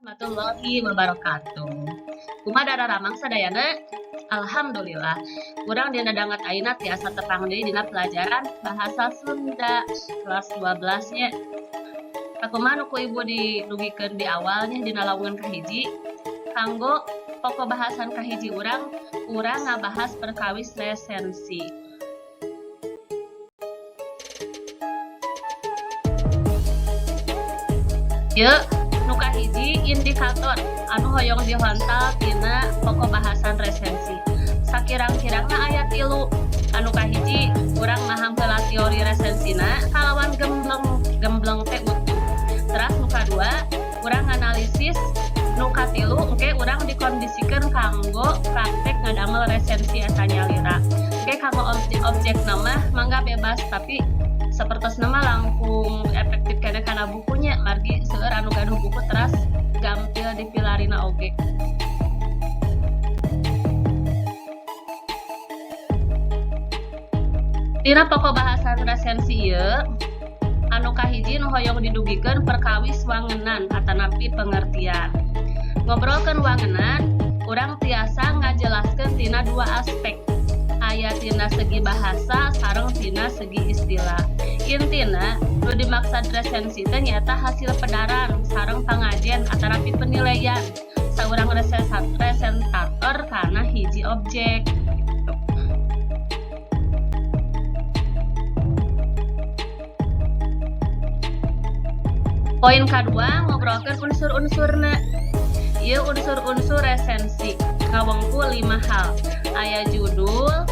Warahmatullahi wabarakatuh. Kumaha dararamang sadayana? Alhamdulillah. Urang dina danget ayeuna tiasa tepang deui dina pelajaran bahasa Sunda kelas 12 nya. Sakumaha nu ku ibu didugikeun di awalnya dina laungan kahiji, kanggo pokok bahasan kahiji urang, urang ngabahas perkawis resensi. Yeuh, nu kahiji indikator anu hoyong dihontal tina pokok bahasan resensi. Sakirang-kirangna aya tilu. Anu kahiji, urang maham heula teori resensina kalawan gembleng, gembleng teh utuh. Teras nu kadua, urang analisis. Nu katilu, engke urang dikondisikeun kanggo praktek ngadamel resensi eta nyalira. Engke kanggo objek nama mangga bebas, tapi sapertosna mah langkung efektif keneh kana bukunya, margi seueur anu gaduh buku teras gampil dipilarina oge. Dina pokok bahasan resensi ieu, anu kahiji nu hoyong didugikeun perkawis wangenan atanapi pengertian. Ngobrolkeun wangenan, urang tiasa ngajelaskeun tina dua aspek. Aya tina segi bahasa sareng tina segi istilah. Intina, nu dimaksud resensi teh nyaeta hasil pedaran sareng pangajen atanapi penilaian saurang resentator kana hiji objek. Gitu. Poin kedua, ngobrolkeun unsur-unsurna. Ieu unsur-unsur resensi ngawengku 5 hal. Aya judul,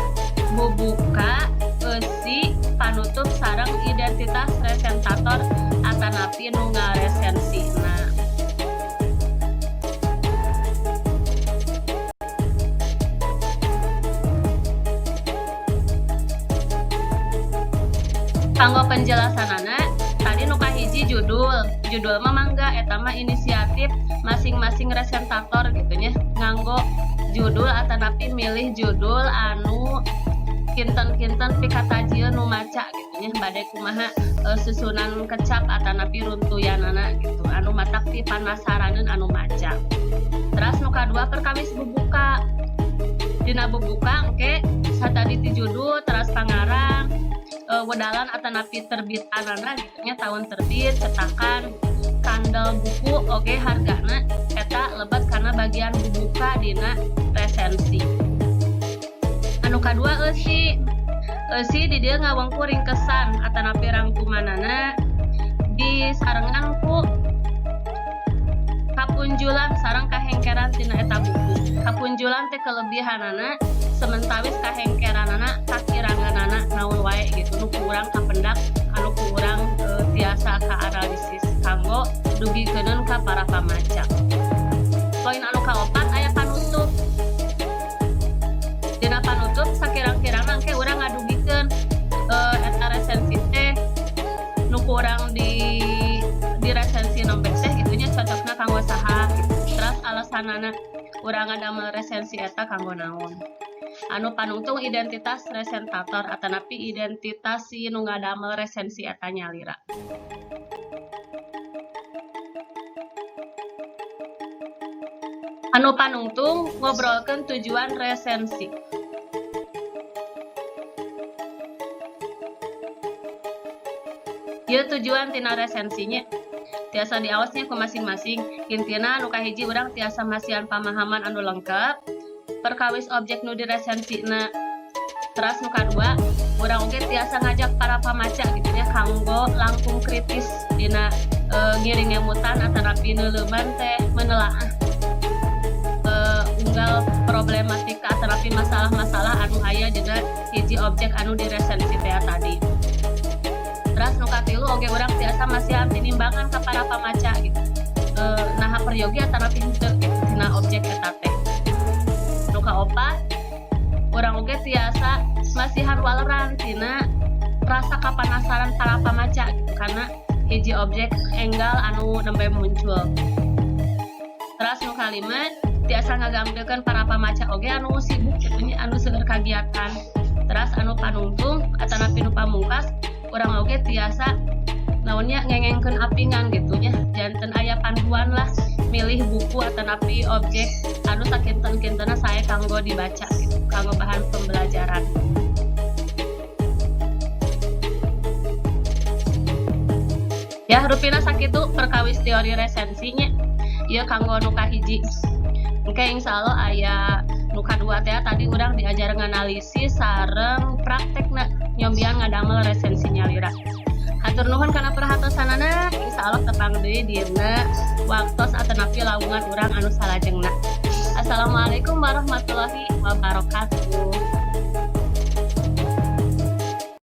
bubuka, eusi, panutup sareng identitas resentator atanapi nu ngaresensina. Kanggo penjelasanana, tadi nu kahiji judul. Judul mah mangga eta mah inisiatif masing-masing resentator gitu nya, nganggo judul atanapi milih judul anu kinten-kinten pikatajil nu maca gitu nya, bade kumaha susunan kecap atanapi runtuyanana gitu anu matak pipanasaraneun anu maca. Terus nu kadua perkawis bubuka. Dina bubuka engke satadi ti judul teras pangarang, wedalan atanapi terbitanana gitu nya, tahun terbit, cetakan, kandel buku oge hargana, eta lebet kana bagian bubuka dina resensi. Anu kadua eusi. Eusi di dieu ngawengku ringkesan atanapi rangkumanana disarengan ku kapunjulan sareng kahengkeran tina eta buku. Kapunjulan teh kelebihanana, sementawis kahengkeranana kakiranganana naon wae gitu nu ku urang kapendak, anu ku urang tiasa kaanalisis kanggo dugikeun ka para pamaca. Poin anu kaopat aya panutup. Dina panutup sakirang-kirangna engke urang ngadugikeun eta resensi teh nu ku urang di resensi nembe teh gitu nya, cocokna kanggo saha gitu. Terus alasanana urang ngadamel resensi eta kanggo naon. Anu panungtung identitas resentator atanapi identitas si nu ngadamel resensi eta nyalira. Anu panungtung ngobrolkeun tujuan resensi. Ieu tujuan tina resensinya tiasa diawasnya ku masing-masing. Intina nu kahiji urang tiasa masihan pamahaman anu lengkap perkawis objek nu diresensina. Teras nu kadua, urang oge tiasa ngajak para pamaca gitu nya kanggo langkung kritis dina ngiring ngemutan atanapi neuleuman teh menelaah unggal problematika atanapi masalah-masalah anu aya dina hiji objek anu diresensi teh tadi. Teras nu katilu oge urang tiasa masihan tinimbangan ka para pamaca gitu. Naha peryogi atanapi henteu gitu tina objek eta teh. Nu kaopat, urang oge tiasa masihan waleran tina rasa kapanasaran para pamaca gitu karena hiji objek enggal anu nembe muncul. Teras nu kalima tiasa ngagampilkeun para pamaca oge anu sibuk gitu nya, anu seueur kagiatan. Teras anu panungtung atanapi nu pamungkas, urang oge tiasa naonnya ngengengkeun apingan gitu nya, janten aya panduan lah. Milih buku atanapi objek anu sakinten-kintena sae kanggo dibaca gitu, kanggo bahan pembelajaran. Ya, rupina sakitu perkawis teori resensinya ya, kanggo nu kahiji. Oke, insya Allah aya nu kadua teh. Tadi urang diajar nganalisis sareng praktekna, nyobian ngadamel resensi nyalira. Hatur nuhun kana perhatosanana. Insya Allah tepang deui dina waktos atanapi lawungan urang anu salajengna. Assalamualaikum warahmatullahi wabarakatuh.